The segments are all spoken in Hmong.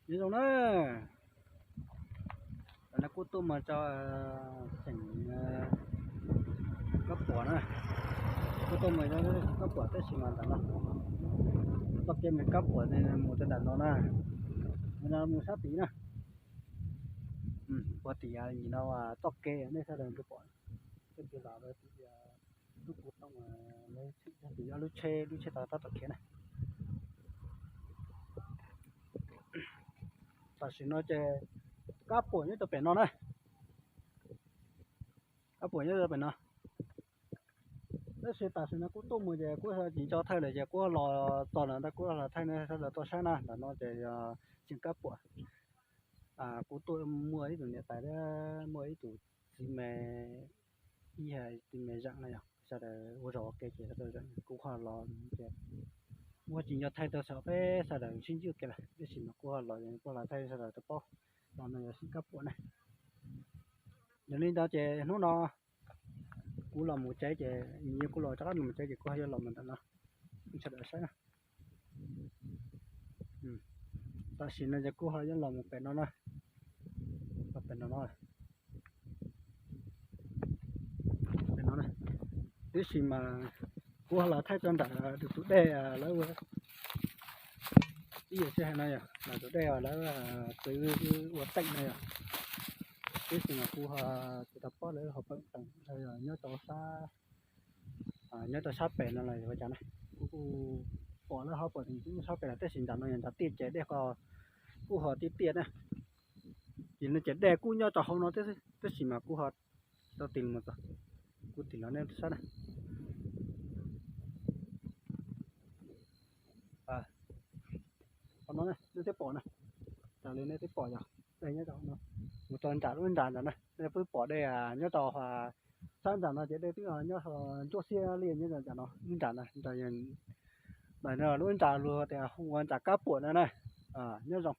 Nyob zoo na, tam no kuv tuaj mus rau xeem Kab Puam na, kuv tuaj mus rau Kab Puam tab sis mas ntawm no txoj kev mus Kab Puam mus rau nram no na, mus sab tid na, puag tim no txoj kev nej sawv daws pom, txoj kev los tim lub kuv tooj, lub tsheb, lub tsheb tau tab tom khiav na. Tam sim no ces Kab Puam nyob rau pem no na, Kab Puam nyob rau pem no. Tab sis tam sim no kuv tuaj mus ces kuv tsis nco thaij lawm ces kuv los txog ntawm ntawd kuv los thaij nej sawv daws tau saib na. Ntawm no ces yog xeem Kab Puam. Kuv tuaj muaj ib tug niam tais thiab muaj ib tug txiv me, ib txiv me zeem na yog sawv daws ua zog ua ke ces sawv daws zeem kuv ho los ces kuv ho tsis nco thaij tau xav peb sawv daws sib ntsib ua ke lawm tab sis mas kuv ho los kuv los thaij sawv daws tau paub. Los no yog xeem Kab Puam na. Yog li ntawd ces hnub no kuv los mus tsev ces nyias kuv los rov qab los mus tsev ces kuv ho yuav los mus ntawm no, sawv daws saib na. Tam sim no ces kuv ho yuav los mus pem no na, pem no no, pem no na. Tab sis mas kuv ho los thaij rau nram tus dej lawv ua, ib yam li hais no yog nram tus dej lawv txwv ua teem no yog. Tab sis mas kuv ho tsis tau paub lawv ho peem teem los yog nyob rau sab, nyob rau sab pem no los ua cas na. Kuv kuj pom lawv ho peem teem sab pem los tab sis nram no yog nram tiaj ces dej kuj ho tiaj tiaj na. Ces no ces dej kuj nyob rau hauv no thiab xwb tab sis mas kuv ho tau tig los txog, kuv tig los nej saib na. Qhov no nej twb pom na, raws li nej twb pom yog dej nyob rau no, mus rau nram lub nram ntawd na, nej twb pom dej nyob rau sab nram no ces dej twb nyob nruab xiab liaj nyob rau nram no, lub nram no. Ntawm no lub nram luag tias hu ua nram Kab Puam no na. Nyob zoo,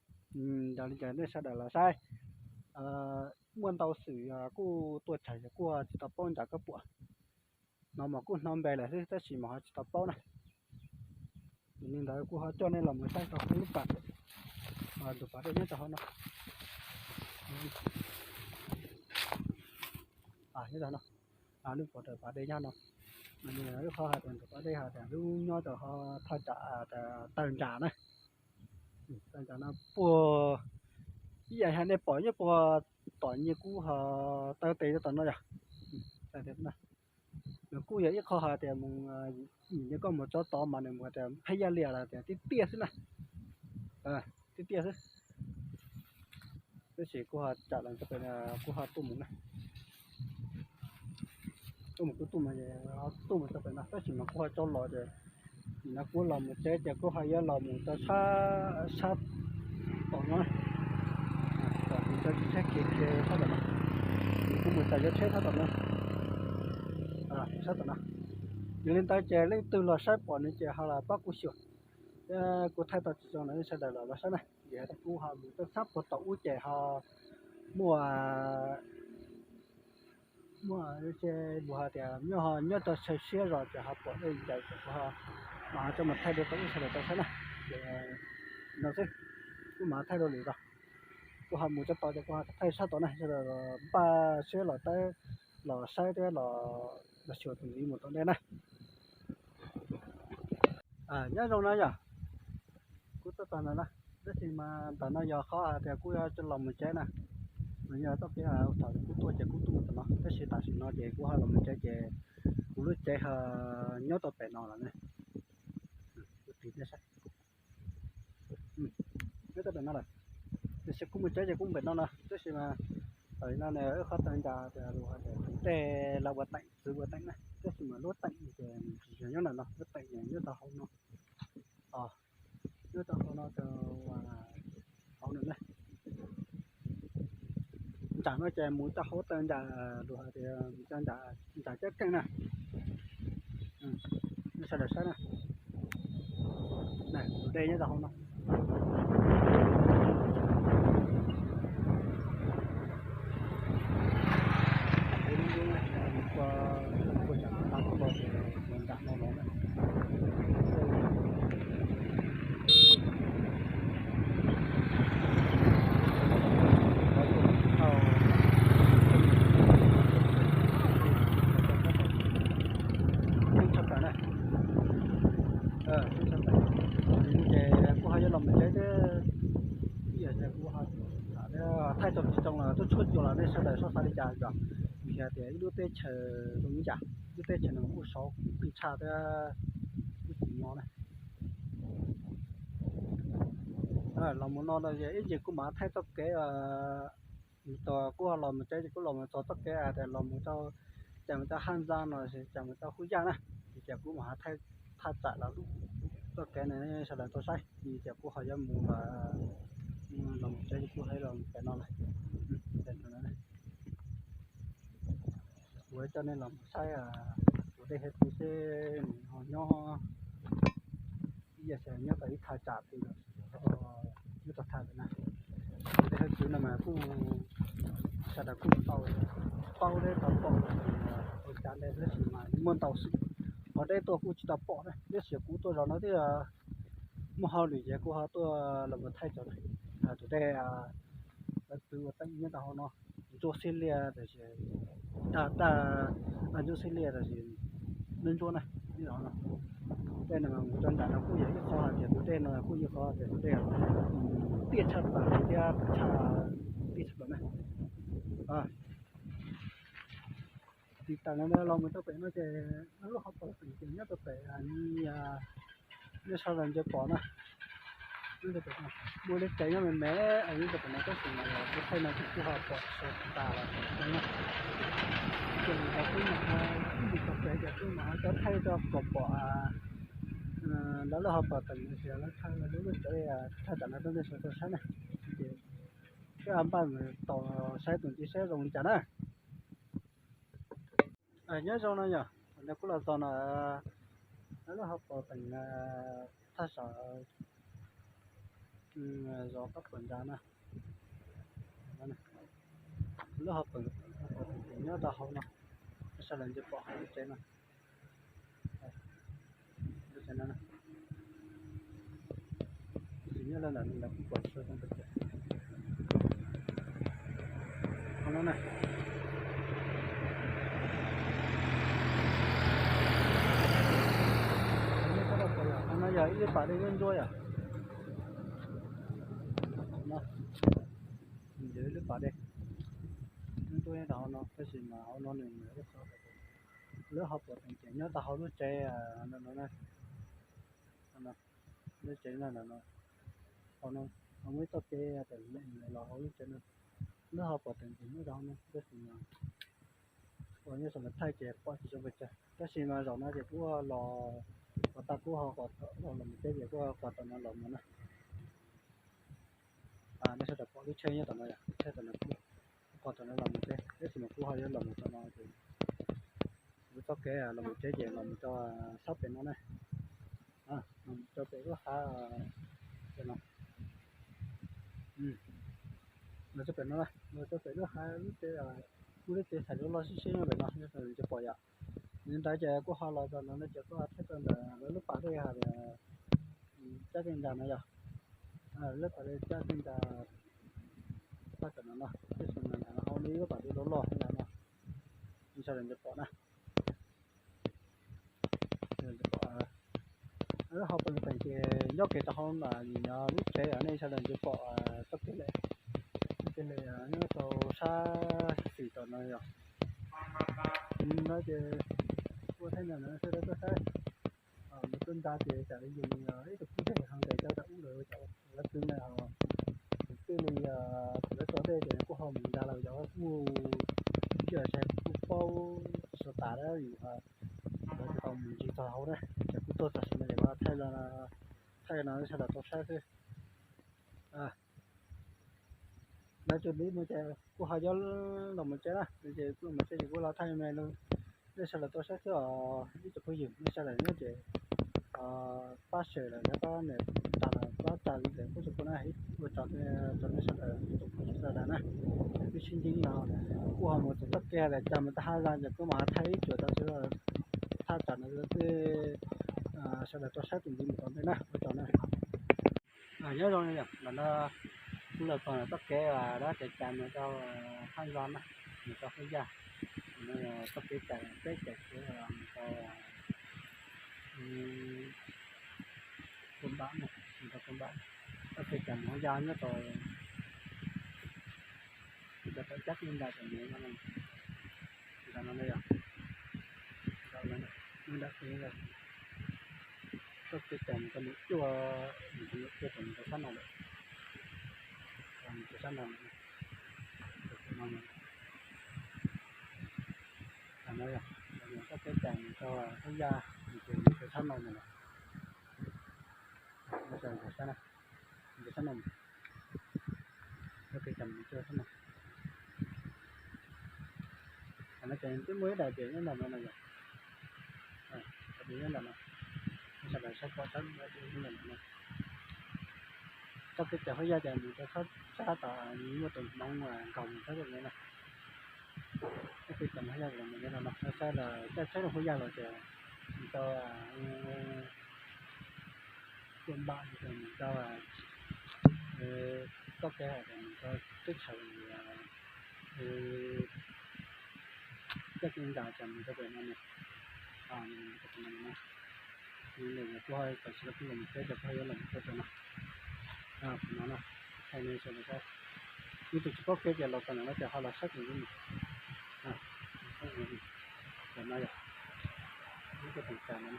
raws li cas nej sawv daws los saib, muaj ntau xwm kuj tuaj tshawb yog kuj tsis tau paub nram Kab Puam no mas kuj hnov npe lawm xwb tab sis mas ho tsis tau paub na. Yog li ntawd kuv ho coj nej los mus saib rau lub pas, ntug pas dej nyob rau hauv no. Nyob rau no, lub pas dej nyob no, lub qhov hais tias ntug pas dej hais tias lub nyob rau hauv thaj tsam taw nram na. Taw nram no puag, ib yam li nej pom nyob puag tom nyias kuv ho taw tes rau tom no yog, nws kuj yog ib qho hais tias mus, nws koj mus txog tod mas nws mus tias pheb yaj liam los tias tib tiaj xwb na, tib tiaj xwb. Tab sis kuv ho tsam los kuv ho tuaj mus na, tuaj mus kuv tuaj mus, tuaj mus txog pem no tab sis mas kuv ho tso los ces nim no kuv los mus tsev ces kuv ho yuav los mus rau sab, sab tom no, tom kuv cov tsheb khiav khiav sab tom no, kuv mus txog yuav tsheb sab tom no, sab tom no. Yog li ntawd ces leej twg los saib pom nws ces ho los pab kuv xyuas, thiab kuv thaij tau tsis zoo los nej sawv daws los saib na. Ces kuv ho mus rau sab puag tom ub ces ho muaj, muaj ces luag hais tias nyob, nyob rau saw siab zos ces ho pom dej ncaws ces kuv ho mam coj mus thaij rau tau ib sawv daws tau saib na. Ces no xwb, kuv mam thaij rau lwm zos. Kuv ho mus rau tod ces kuv ho thaij sab tod na, sawv daws npaj siab los tawm los saib thiab los xyuas tus ntxiv mus tom ntej na. Nyob zoo na yog, kuv tuaj txog ntawm no, tab sis mas ntawm no yog qhov hais tias kuv yuav los mus tsev na. Nws yog txoj kev thaum kuv tuaj ces kuv tuaj mus tom no tab sis tam sim no ces kuv ho los mus tsev ces kuv lub tsev ho nyob rau pem no lawm ne. Kuv tig nej saib, nyob rau pem no lawm. Tiam sis kuv mus tsev ces kuv mus pem no no tab sis mas tam sim no nws ib qhov taw nram tias luag hais tias tus dej lawv ua teem, txwv ua teem na tab sis mas lub teem ces nws tsis yog nyob ntawm no, lub teem nyob rau hauv no. Nyob rau hauv no rau hauv no na. Nram no ces mus rau hauv taw nram luag hais tias mus rau nram, nram cab keej na. Nej sawv daws saib na, tus dej nyob rau hauv no. Ua, ua tsam tau los ces mus nram no los na. Thaij tau tsis zoo los tuaj tshuab cua los nej sawv daws txhob xav li cas yom. Vim hais tias ib lub teb chaws zoo li cas, lub teb chaws no kuj sov kuj tshaj thiab kuj tsis nyog na. Los mus no ib ntsis kuj mam thaij txoj kev, mus txog kuj ho los mus tsev ces kuj los mus txog txoj kev hais tias los mus rau, cas mus rau Haj Ntxas no, cas mus rau Hub Yaj na. Ces kuv mam thaij thaj tsam los lub txoj kev no sawv daws tau saib. Ces kuv ho yuav mus, los mus tsev ces kuv ho los pem no lawm. Kuv coj nej los mus saib tus dej Hej Txwv seb nws ho nyob ib yam, nyob tau ib thaj tsam twg los nyob tau thaj lawm na. Tus dej Hej Txwv no mas kuj sawv daws kuj tau paub thiab tau pom ua cas ntawd tab sis mas muaj ntau xwb, ho deb tuaj kuj tsis tau pom na. Tab sis kuv tuaj zos no twb muaj hauj lwm ces kuv ho tuaj los mus thaij tso. Tus dej Hej Txwv uas teem nyob rau hauv no, ntsuab xib liaj tab sis, ntsuab xib liaj tab sis ntsuab ntsuab na, ib los no. Tej no mus rau nram no kuj yog ib qho hais tias tus dej no kuj yog qhov tias tus dej tiaj tshaj plaws thiab tshaj, tiaj tshaj plaws na. Tiv tam no los mus rau pem no ces lub hauv paus teem ces nyob rau pem, nej sawv daws nce pom na. Muaj lub tsev nyob me me nyob rau pem no tab sis mas kuv thaij no ces kuj ho pom tsis tas los no. Ces kuv mam, ib ntsis txog pem ces kuv mam coj thaij rau kom pom lawv lub hauv paus teem no ces lawv thaij lawv lub tsev thaj tsam no rau nej sawv daws tau saib na. Ces peb npaj mus tos saib tus ntxiv seb zoo li cas na. Nyob zoo no yog thaum ntawd kuv los txog no, lawv lub hauv paus teem thaj tsam zos Pab Puas Ntsa na. Lub hauv paus teem nyob rau hauv no, sawv daws nce pom hauv lub tsev no. Lub tsev no, tab sis nyob rau ntawm no kuj pom tsis tau zoo pes tsawg. Qhov no na, qhov no yog ib lub pas dej ntsuab ntsuab yom. Yog ib lub pas dej ntsuab ntsuab nyob rau hauv no tab sis mas hauv no nws ib qho, lub hauv paus teem ces nyob rau hauv lub tsev no no na. Lub tsev no, hauv no, hauv muaj ib txoj kev los hauv lub tsev no. Lub hauv paus teem ces nyob rau hauv no tab sis mas uas nyob saum no thaij ces pom tsis zoo pes tsawg tab sis mas zaum no ces kuv los, uas tag kuv ho los mus tsev ces kuv ho qos tom no los mus na. Nej sawv daws pom lub tsheb nyob tom no yog tsheb tom no, kuv qos tom no los mus tsev tab sis mas kuv ho yuav los mus tom no ces kuv txoj kev los mus tsev ces los mus rau sab pem no na. Los mus rau pem lub hav pem no. Los txog pem no, los txog pem lub hav lub tsev, kuv lub tsev txhais lub loj sib sib nyob pem no nyob rau nws tsis pom yom. Nws ntawd ces kuv ho los txog no ces kuv ho thaij txog ntawm lawv lub pas dej hais tias Cab Tej Ntsa no yog, lub pas dej Cab Tej Ntsa, pab tom no no, tab sis mas hauv no ib lub pas dej loj loj ntawm no, nej sawv daws nce pom na. Lub hauv paus teem ces nyob kiag rau hauv ntawm lub tsev, nej sawv daws nce pom txoj kev lawm, txoj kev lawm nyob rau sab xis tom no yog. No ces ua thaij ntawm no sawv daws tuaj saib. Mus tuaj nta ces tsam li yus mus ib tug pub deg ho ntes cov ub lawm, cov kwv ntawd ho, twb li thaum lawv tso dej ces kuj ho mus nta los yog kuj ntsia saib kuj paub tsis tas dab yus, lawv tsis tau mus ntsis txog hauv na, ces kuj tuaj txog sim no ces kuv thaij, thaij no sawv daws tau saib xwb. Lawv tus li mus ces kuj ho yuav los mus tsev na, ces kuj los mus tsev ces kuv los thaij me me no, nej sawv daws tau saib xwb os ib tsoom phooj ywg, nej sawv daws nyob ces pab share lawm, pab nias tag lawm, pab tsa li ntawm kuv tsis pub na, ua tsaug rau nej sawv daws ib tsoom phooj ywg sawv daws na. Wb sib ntsib no, kuj ho mus txog txoj kev tias cas mus tau Haj Zaj ces kuv mam thaij ib tsoom rau sawv daws, thaj tsam no xwb, sawv daws tau saib tus ntxiv mus tom ntej na, ua tsaug na. Nyob zoo, ntawm no kuv los txog txoj kev dab tsev cai mus rau Haj Zaj na, mus rau Haj Yaj, txoj kev cai peb cai kev mus rau Kua Npam, mus rau Kua Npam, txoj kev cai mus Haj Yaj nyob rau Cab kev ncas tam mus no, tam no yog, ntawm kev, txoj kev cai mus rau mus cuaj, mus rau mus cuaj tam mus rau sab no lawm, mus rau sab no, tam no yog, txoj kev cai mus rau Hub Yaj, mus rau sab no mus lawm, sab no, txoj kev cai mus rau sab no. Tam no ces twb muaj ib daim tias nyob ntawm no no yog, nyob ntawm no, sawv daws saib pom sab no, txoj kev cai Hub Yaj ces mus rau sab, sab tom muaj tus hmoov nkaus mus sab no na. Txoj kev cai Hub Yaj los mus nyob no no, saib los caij tsheb rau Hub Yaj los ces mus rau Tuam Npam, mus rau txoj kev hais tias mus rau teb chaws coj kev ncas ces mus rau pem no, mus rau pem no, kuv ho tam sim no kuv los mus tsev ces kuv ho yuav los mus tsev no, no na, thaij nej sawv daws saib. Ib tug tsis paub kev ces los txog ntawm no ces ho los saib tus ntawd mus. Tam no yog ib tug tawm no,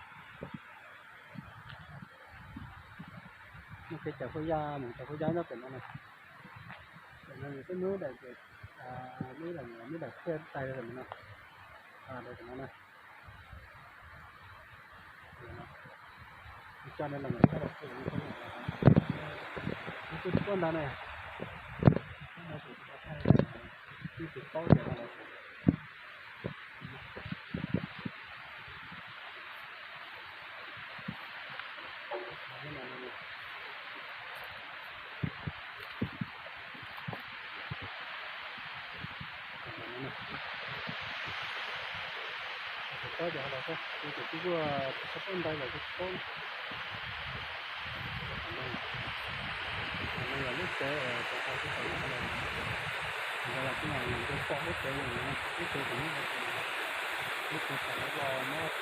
muaj kev cai Hub Yaj mus rau Hub Yaj nyob pem no na. Tam no yog twb muaj ib daim tias, muaj ib daim, muaj ib daim thiaj tais rau no, rau no na. Coj nej los mus saib, ib tug tuaj ntawd na, ib tug paub tias Tus paub ces ho los saib, tus twb tuaj tsis tau paub ntau los kuj tsis paub. Tam no yog lub tsev uas cov tau tsis tau los, tam no los kuj yog nce pom lub tsev, lub tsev tam no, lub tsev tam no los muab,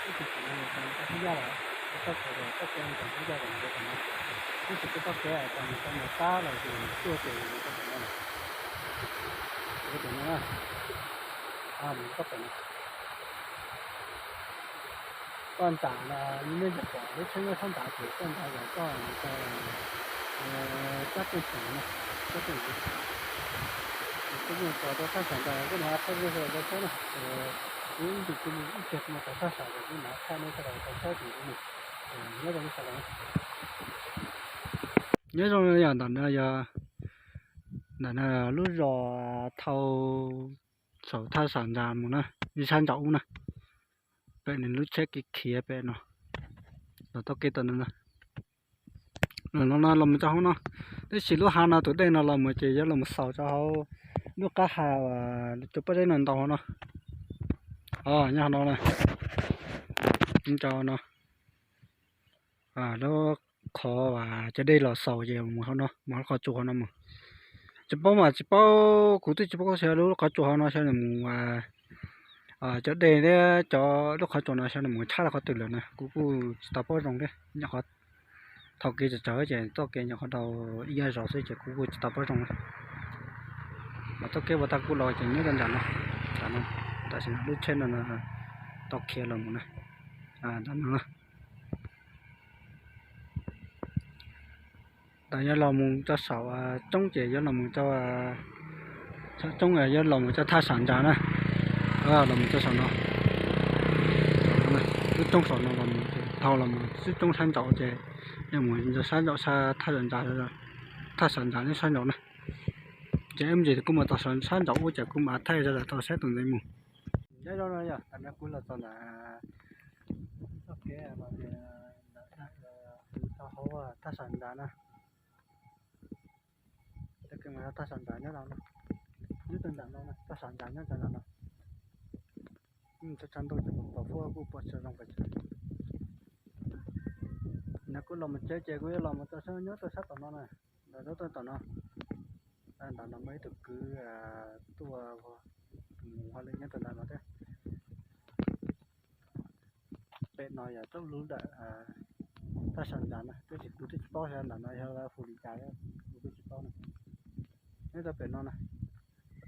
ib tug tam no los tau Hub Yaj lawm, txoj kev, txoj kev ntawm Hub Yaj los mus rau tam no, ib tug txoj kev tau mus rau Moos Tab los sis Moos Cuaj ces mus rau tam no lawm. Tam no, mus txoj pem no. Koj nram no, nej yeej pom lub tsheb nyob sab nrad ces koj nrad yog koj mus rau Tsab Teej Xeem na, Tsab Teej Xeem. Koj yeej tos rau thaj sam nrad koj mam thaij nej sawv daws tau saib na. Kuv ib ntsis kuv mus ib pliag kuv mam tau thaj sam ces kuv mam thaij nej sawv daws tau saib tus ntawd na. Nyob zoo nej sawv daws. Nyob zoo yog ntawm no yog, ntawm no lub zos thau saum thaj sam nrad mus na, ib sab nraum ub na. Pem nws lub tsheb kev khiav pem no, los tau kev tom no na. Los no los mus rau hauv no, tab sis lub hav no tus dej no los mus ces yuav los mus xaus rau hauv lub qab hav uas cov pob zeb no ntau hauv no. Nyob hauv no na, rau no, lub qhov uas cov dej los xaus ces mus hauv no, mus hauv qhov tsua hauv no mus. Tsis paub mas tsis paub, kuv twb tsis paub xyov lub qhov tsua hauv no xyov nws mus, cov dej thiab cov lub qhov tsua no xyov nws mus tshab rau qhov twg lawm na, kuv kuj tsis tau paub zoo thiab. Nyob qhov thaum kev tsawg tsawg ces txoj kev nyob qhov rau ib yam zos xwb ces kuv kuj tsis tau paub zoo na. Mas txoj kev uas tag kuv los ces nyob rau nram no, tam sim no lub tsheb no tau khiav los mus na, nram no. Ntawd yuav los mus rau saum tsoob ces yuav los mus rau, saum tsoob yuav los mus rau thaj sam nrad na, los mus rau saum no. Lub tsoob saum no los mus ces dhau los mus xwb tsoob sab nraud ces yuav mus rau sab nraud, thaj sam nrad, thaj sam nrad nyob sab nraud na. Ces ib ntsis kuv mus txog sab nraud ub ces kuv mam thaij sawv daws tau saib tus ntawd mus. Nyob zoo no yog tam no kuv los txog ntawm txoj kev los tias ntawm tau hauv thaj sam nrad na. Thaj sam nrad nyob no, nyob rau nram no, thaj sam nrad nyob rau nram no. Tshav ntuj ces pom pom huab kuj pom tsis zoo pes tsawg. Nws kuj los mus tsev ces kuv yuav los mus rau sab nyob rau sab tom no na, nram rau tom no. Nram no muaj ib tug kwv tuaj mus hauj lwm nyob rau nram no thiab. Pem no yog tsob lub dawm Thaj tsam ntawm no twb tsis, kuv twb tsis paub xyov ntawm no yog hu li cas, kuv twb tsis paub na. Nyob rau pem no na,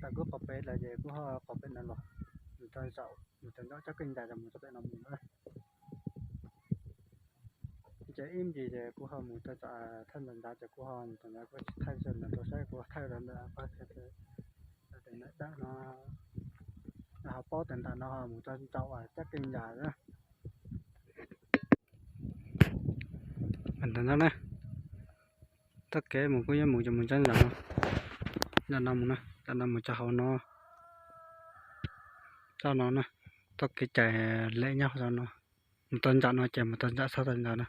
tas kuv qhov pem lawm ces kuv ho qhov pem no los, mus rau nraum, mus rau nraum cov keej ntawm mus rau pem no mus na. Ces ib ntsis ces kuv ho mus rau thaj ntawd ntawd ces kuv ho mus rau ntawd, kuv tsis thaij xwb, ntawd rau saib kuv thaij rau ntawm qhov, ntawm no, ho paub tias ntawm no ho mus rau nraum cov keej ntawd na. Ntawm no na, txoj kev mus kuj yuav mus ces mus txoj ntawm no, ntawm no mus na, ntawm no mus txoj hauv no, txoj no na, txoj kev cai lem nyob hauv no, mus txoj ntawm no ces mus txoj ntawm txog txoj ntawm no.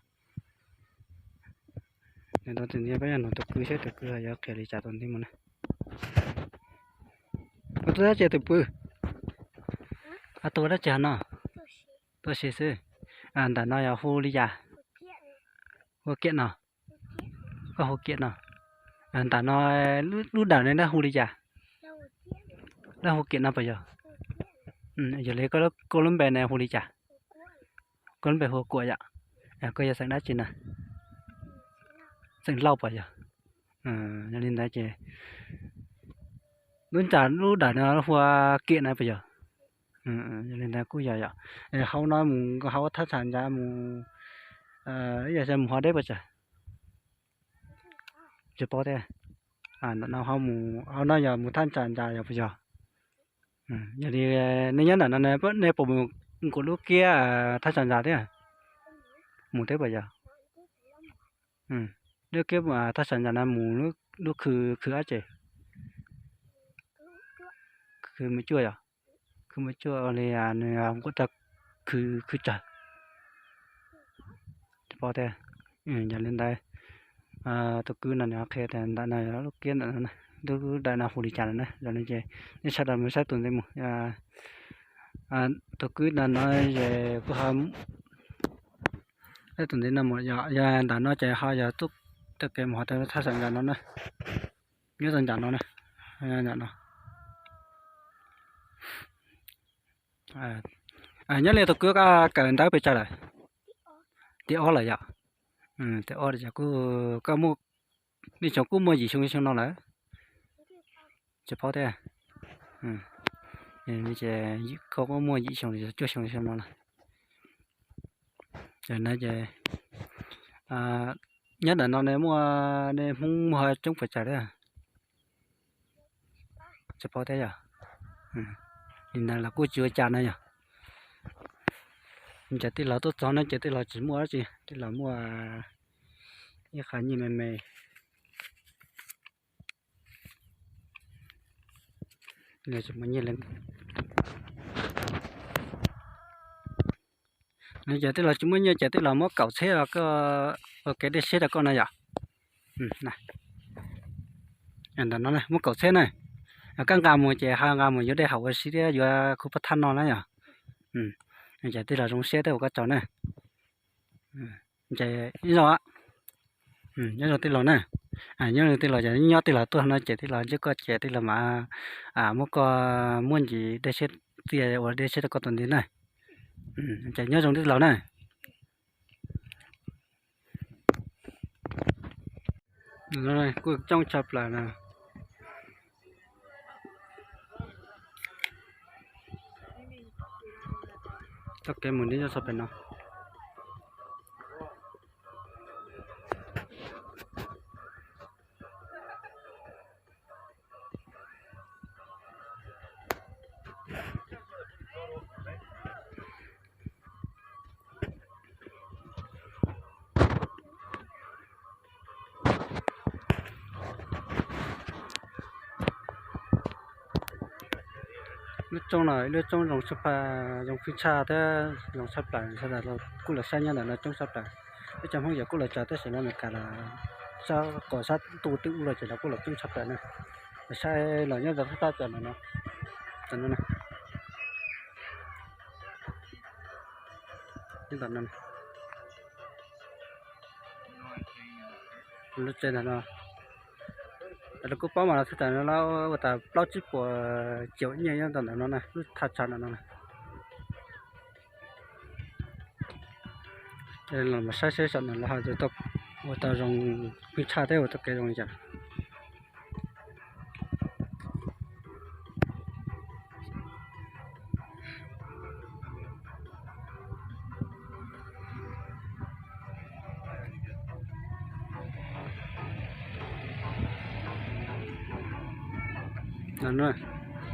Nws tau tus nti peb yog nug tus kwv seb tus kwv ho yuav qhia li cas tus nti mus na. Ua tus dab tsi tus pw? Ua tus dab tsi hov no? Tuaj si xwb. Ntawm no yog hu li cas? Hu kiam no. Koj hu kiam no. Ntawm no lub dawm no dab hu li cas? Dab hu kiam no puas yog? Yog li koj lub npe no hu li cas? Koj lub npe hu ua Kuam yom. Koj yog xeem dab tsi na? Xeem Lauj puas yog? Yog li ntawd ces lub ntsa lub dawm no hu ua kiam na puas yog? Yog li ntawd kuj yog yom. Hauv no mus hauv thaj tsam ntawd mus, yog mus hov deb puas tsawg? Tsis paub thiab. Ntawm no ho mus hauv no yog mus thaj tsam ntawd yog puas yog? Yog li nej nyob ntawm no nej puas mus nkaum lub kiab thaj tsam ntawd thiab? Mus thiab puas yog? Lub kiab thaj tsam ntawd no mus lub khw, khw dab tsi? Khw Mus Cuaj yog? Khw Mus Cuaj li nws nkaum tau khw, khw tsawg? Tsis paub thiab. Yog li ntawd tus kwv no nws qhia tias ntawm no lub kiab ntawm no, lub dawm no hu li cas lawm na. Yog li ces nej sawv daws mus saib tus nti mus. Tus kwv no no ces kuj ho, tus nti no mus yog ntawm no ces ho yog txoj kev mus hov thaj tsam ntawm no na. Nyob rau ntawm no na, ntawm no. Nyob li tus kwv, koj kawm ntawv pes tsawg lawm? Tim ob lawm yom? Tim ob lawm, koj muaj, nej tsoom kuj muaj yim xyoo xyoo no lawm? Tsis paub thiab. Ces koj kuj muaj yim xyoo cuaj xyoo xyoo no lawm. Ces nyob ntawm no ne muaj, nej Hmoob muaj coob pes tsawg thiab? Tsis paub thiab yog. Li ntawd los kuj tsis ua cas na yog. Ces tij laug tuaj txog no ces tij laug tsis muaj dab tsi, tij laug muaj ib qho nyiaj me me. Ces tij laug tsis muaj nyiaj ces tij laug muab kaum txhiab los koj ua kev dej siab rau koj na yom. Ntawm no muab kaum txhiab na. Koj nqa mus ces ho nqa mus yuav dej haus ua si thiab yuav khu pov thaj no na yom. Ces tij laug zoo siab thiab ua koj tsaug na. Ces nyob zoo, nyob zoo tij laug na. Nyob zoo tij laug, ces nyob tij laug tuaj no ces tij laug ntsib koj ces tij laug mam muab koj, muab ntsis dej siab, txiaj ua dej siab rau koj tus nti na. Ces nyob zoo tij laug na. Kuj coob tshaj plaws na. Txoj kev mus nti nyob txog pem no. Lub roob no lub roob zoo tshaj, zoo pheej tshaj thiab zoo tshaj plaws, sawv daws kuj los saib nyob ntawm no coob tshaj plaws. Ib cov Hmoob yog kuj los tsaws tab sis lawv Meskas los sab qos sab ntuj twb ub los ces lawv kuj los coob tshaj plaws na. Los saib los nyob rau sab tab tom no, lub tsev ntawm no, lawv kuj paub mas los txog tam no lawv ua tau plaub tsib puas caum nyiaj nyob rau ntawm no na, lub thaj tsam ntawm no na. Los mus saib seb saum no lawv ho ua tau zoo, pheej tshaj thiab ua tau kev zoo li cas.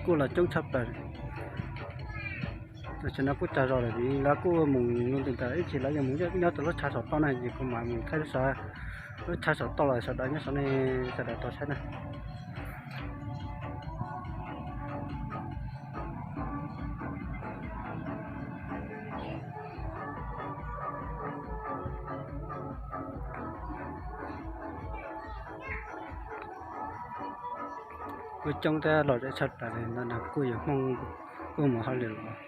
Kuj los coob tshaj plaws. Tam sim no kuj tsaug zog lawm, lawv kuj mus ntu ntawd ib chim lawv yeej mus nyob rau lub tshav saum toj na, ces kuv mam mus thaij lub tshav, lub tshav saum toj los sawv daws nyob saum ne, sawv daws tau saib na. Kuj coob thiab lom zem tshaj plaws li no, kuj yog Hmoob kuj mus hauj lwm los.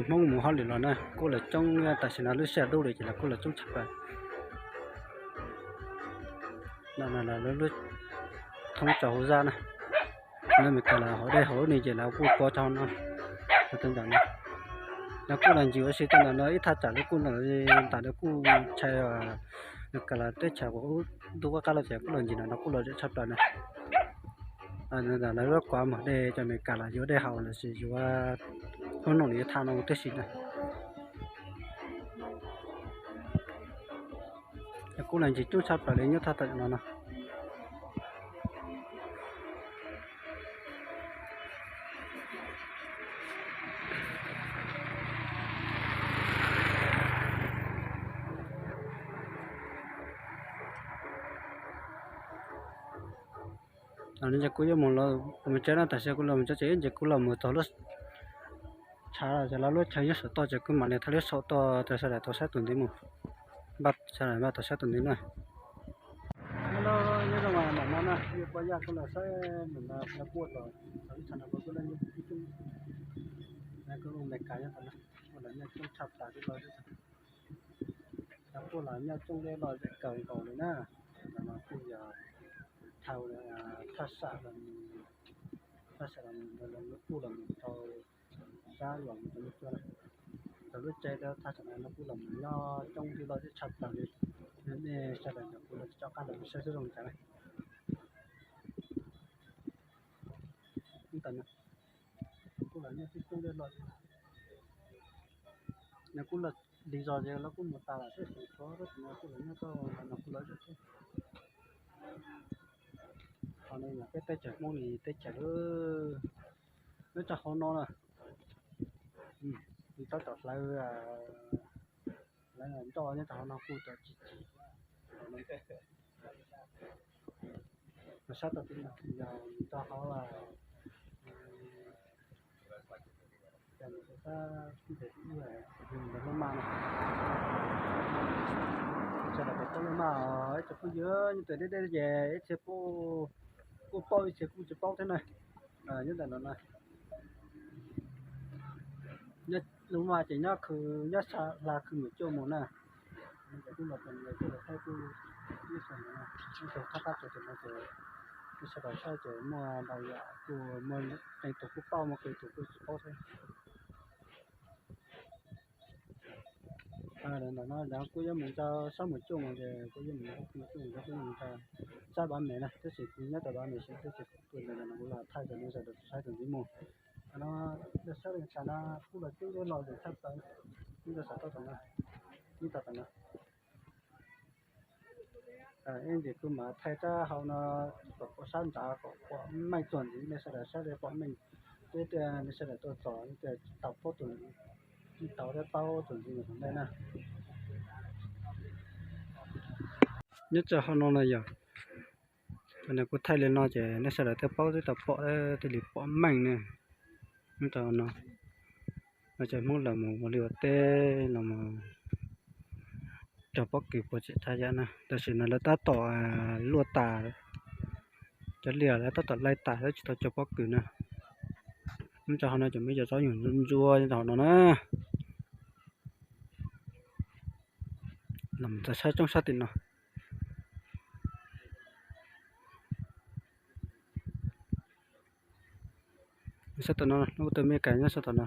Hmoob mus hauj lwm los na kuj los coob, tam sim no lub sij hawm dub lawm ces los kuj los coob tshaj plaws. No lawv lub thoob tsaus hauv zaj na, lawv Meskas los haus dej haus ni ces lawv kuj pov tso no. Lawv kuj los ncig ua si tau ntawm no ib thaj tsam lawv kuj nram lawv kuj ntshai Meskas los teb chaws kuj ntub qab qab los ces kuj los ncig no no kuj los zem tshaj plaws na. Lawv lub kuav muag dej cov Meskas los yuav dej haus lossis yuav hnub no los yuav thaj no tib si na. Kuj los ncig coob tshaj plaws li nyob thaj tam no no. Kuv yuav mus los mus tsev no, tam sim kuv los mus tsev ces ib ntsis kuv los mus txog lub tshav ces lawv lub chaw nyob saum toj ces kuv mam li thaij lub saum toj rau sawv daws tau saib tus ntiv mus. Npaj sawv daws npaj tau saib tus ntiv na. Nyob zoo, ntawm no na, yog poj yaj kuj los saib ntawm no lawv kuj los txog lub tshav no kuj lawv nyob coob, kuj los nyob coob tshaj plaws li los, lawv kuj los nyob coob li los zem kawg nkaus li na. Ntawm no kuj yog thaj sam los, thaj sam los mus ntawd los kuj los mus rau sab los mus rau lub tsev, thaj sam no kuj los mus nyob coob li los zem tshaj plaws li. Nej sawv daws nrog kuv los tso qab los saib seb zoo cas na. Kuj los nyob coob li los, nws kuj los lig zog ces lawv kuj mus tas lawm, tej tus tshuav lub no kuj los nyob rau no kuj los zem thiab. Qhov no yog peb teb chaws Hmoob li teb chaws, nyob rau hauv no na, tab tom hlawv, hlawv ncauj nyob rau hauv no kuj tau tsis tsis. Sab tod yog rau hauv, sab ntawm lub mas no, sawv daws pom lub mas, ib tsoom phooj ywg nyob twg deb deb ces ib txhia kuj paub ib txhia kuj tsis paub thiab na. Nyob ntawm no na, lub mas ces nyob khw, nyob hla khw Mus Cuaj mus na. Kuj los tau, kuj los thaij kuj ib tug thab qab tsuas tus no ces, nej sawv daws saib ces muaj ntau yam, kuj muaj qee tus kuj paub, muaj qee tus kuj tsis paub thiab. Ntawm no lawv kuj yuav mus rau sab Mus Cuaj mus ces kuj yuav mus, kuj yuav mus rau sab Vav Mem na, tab sis kuv nyob rau Vav Mem xwb, tab sis kuv tuaj ntawm no kuv los thaij rau nej sawv daws saib tus ntiv mus. No, nej saib li cas no, kuj los coob li los zem tshaj plaws, nyob rau saum toj tom no, nyob rau tom no. Ib ntsis kuv mam thaij rab hau no kom pom sab nrad kom pom meej txuas ntxiv, nej sawv daws saib li pom meej. Twb tias nej sawv daws tuaj txog tias tsis tau paub tus, tsis tau thiab paub tus ntxiv mus tom ntej na. Nyob rau hauv no no yog, kuv thaij li no ces nej sawv daws thiaj paub, twb tau pom, thiaj li pom meej ne. Nyob rau no, no ces Hmoob los mus ua liaj ua teb los mus cog pob kws puas tseem thaj yam na, tam sim no lawv tab tom luaj tas, Cov liaj lawv tab tom laij tas lawv tsis tau cog pob kws na. Nyob rau hauv no cov me cov tsob nyuag ntsuab ntsuab nyob rau hauv no na. Los mus txog sab roob sab tim no. Sab tom no, lub tw me kas nyob sab tom no.